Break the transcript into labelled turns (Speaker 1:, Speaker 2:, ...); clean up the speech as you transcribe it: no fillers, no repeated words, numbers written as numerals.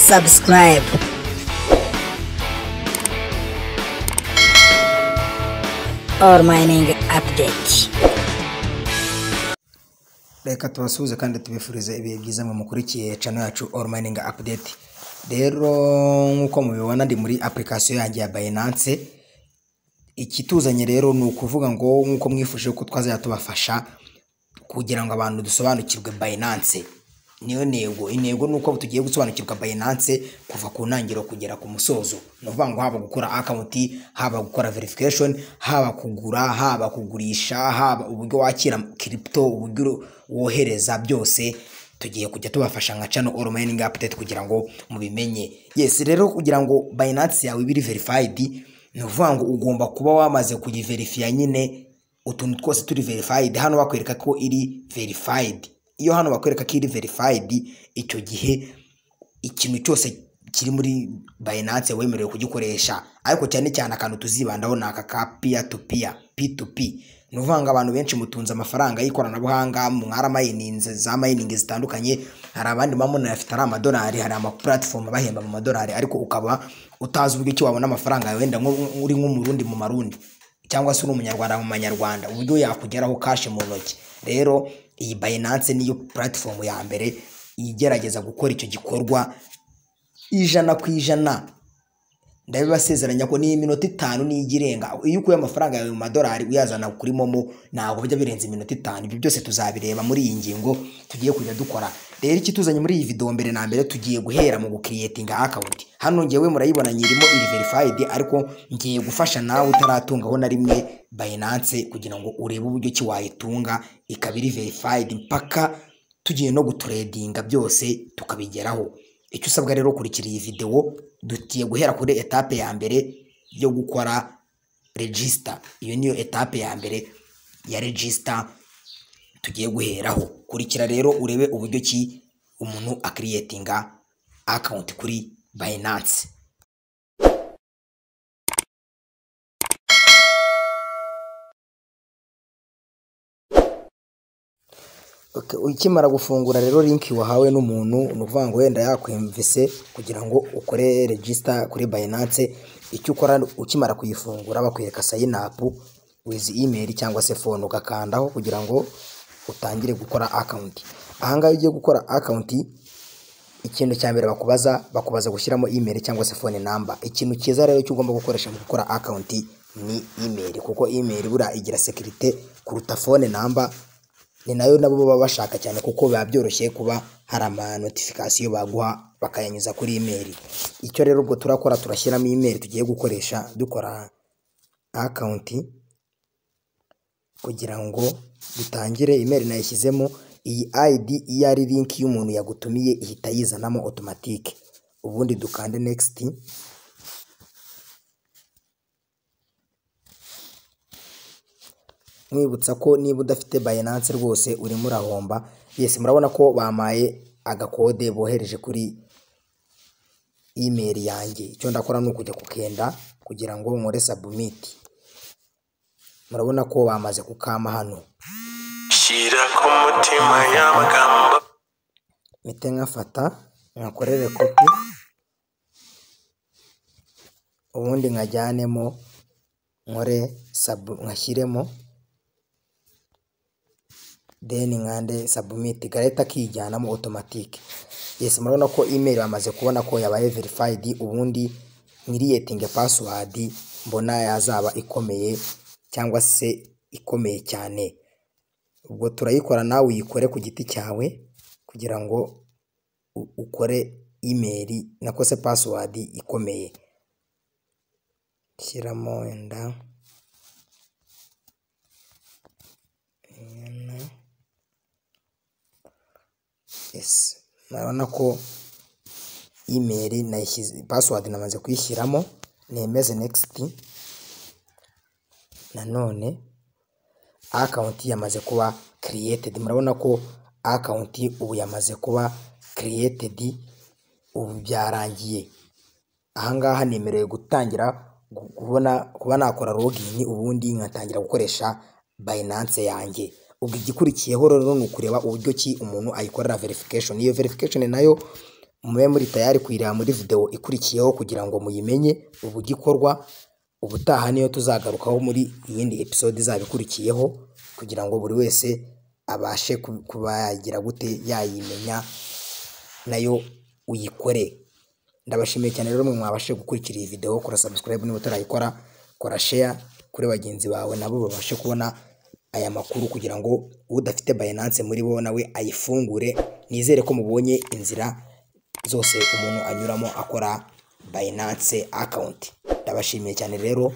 Speaker 1: Subscribe. All Mining Update.
Speaker 2: Reka tubasuhuze kandi tubifurize ibihe byiza mwe mukurikiye channel yacu All Mining Update. Rero nk'uko mubibona ndi muri application yanjye ya Binance. Ikituzanye rero ni ukuvuga ngo nk'uko mwifuje ko twazajya tubafasha kugira ngo abantu dusobanukirwe Binance. Niyo ntego, intego ni uko tugiye gusobanukirwa Binance kuva ku ntangiriro kugera ku musozo. Ni ukuvuga ngo haba gukora account, haba gukora verification, haba kugura, haba kugurisha, haba uburyo wakira crypto, uburyo wohereza, byose tugiye kujya tubafasha nka channel All Mining Update kugira ngo mubimenye. Yes, rero kugira ngo Binance yawe ibe iri verified, ni ukuvuga ngo ugomba kuba wamaze kuyiverifya nyine, utuntu twose turi verified. Hano bakwereka ko iri verified. Iyo hano bakwereka ko iri verified, icyo gihe ikintu cyose kiri muri Binance wemerewe kugikoresha. Ariko cyane cyane akantu tuzibandaho ni aka ka peer to peer, P2P. Ni ukuvuga ngo abantu benshi mutunze amafaranga y'ikoranabuhanga, mwaramayininze za mining zitandukanye, hari abandi muba munayafite ari amadolari, hari ama platform bahemba mu madolari, ariko ukaba utazi uburyo ki wabona amafaranga yawe, wenda uri nk'umurundi mu marundi cyangwa se uri umunyarwanda mu manyarwanda, uburyo yakugeraho cash mu ntoki. Rero iyi Binance niyo platform ya mbere igerageza gukora icyo gikorwa 100%. Ndabibasezeranya ko ni iminota 5 nijya irenga, iyo ukuye amafaranga yawe mu madolari uyazana kuri momo ntabwo bijya birenza iminota 5. Ibyo byose tuzabireba muri iyi ngingo tugiye kujya dukora. Rero ikituzanye muri iyi video, mbere na mbere tugiye guhera mu gucreatinga account. Hano ngewe murayibona nyirimo iri verified, ariko ngiye gufasha nawe utaratungaho na rimwe Binance kugira ngo urebe uburyo ki wayitunga ikaba iri verified, mpaka tugiye no gutradinga byose tukabigeraho. Icyo usabwa rero kurikira iyi video, tugiye guhera kuri etape ya mbere yo gukora register. Iyo niyo etape ya mbere ya register tugiye guheraho. Kurikira rero urebe uburyo ki umuntu acreatinga account kuri Binance. Okay, ukimara gufungura rero link wahawe n'umuntu, ni ukuvuga ngo wenda yakwimvise kugira ngo ukore register kuri Binance. Icyo ukora ukimara kuyifungura, bakwereka sign up with email cyangwa se phone, ugakandaho kugira ngo utangire gukora account. Aha ngaha iyo ugiye gukora account, ikintu cya mbere bakubaza, bakubaza gushyiramo email cyangwa se phone number. Ikintu cyiza rero cyo ugomba gukoresha mu gukora account ni email, kuko email buriya igira security kuruta phone number. Ni nayo nabo baba bashaka cyane, kuko biba byoroshye kuba hari ama notification baguha bakayanyuza kuri email. Icyo rero ubwo turakora, turashyiramo email tugiye gukoresha dukora account kugira ngo dutangire. Email nayishyizemo, iyi ID iyo ari link y'umuntu yagutumiye ihita yizanamo automatique. Ubundi dukande next. Mwibutsa ko niba udafite Binance rwose urimo urahomba. Yes, murabona ko bamaye agakode bohereje kuri email yanjye. Icyo ndakora ni ukujya kukenda kugira ngo nkore submit. Murabona ko bamaze kukama hano.
Speaker 3: Shyira ku mutima y'amagambo.
Speaker 2: Mpite nkafata nkakorere copy, ubundi nkajyanemo nkore sub, nkashyiremo, then nkande submit, garahita kijyanamo automatique. Yes, murabona ko email bamaze kubona ko yabaye verified. Ubundi nkiriyetinge password mbona yazaba ikomeye cyangwa se ikomeye cyane. Ubwo turayikora, nawe uyikore ku giti cyawe kugira ngo ukore email nako se password ikomeye. Shyiramo wenda yes, murabona ko email nayishyize, password namaze kuyishyiramo, nemeze next. Nanone account yamaze kuba created. Murabona ko account ubu yamaze kuba created, ubu byarangiye. Aha ngaha nemerewe gutangira kubona kuba nakora login, ubundi nkatangira gukoresha Binance yanjye. Ubwo igikurikiyeho rero ni ukureba uburyo ki umuntu ayikorera verification. Iyo verification nayo Mube muri tayari kuyireba muri video ikurikiyeho kugira ngo muyimenye uburyo ikorwa. Ubutaha niyo tuzagarukaho muri iyindi episode izaba ikurikiyeho, kugira ngo buri wese abashe kuba yagira gute, yayimenya nayo uyikore. Ndabashimiye cyane rero mwe mwabashije gukurikira iyi video. Kora subscribe niba utarayikora, kora share kuri bagenzi bawe nabo babashe kubona aya makuru, kugira ngo udafite Binance muri bo nawe ayifungure. Nizere ko mubonye inzira zose umuntu anyuramo akora Binance account. Ndabashimiye cyane rero.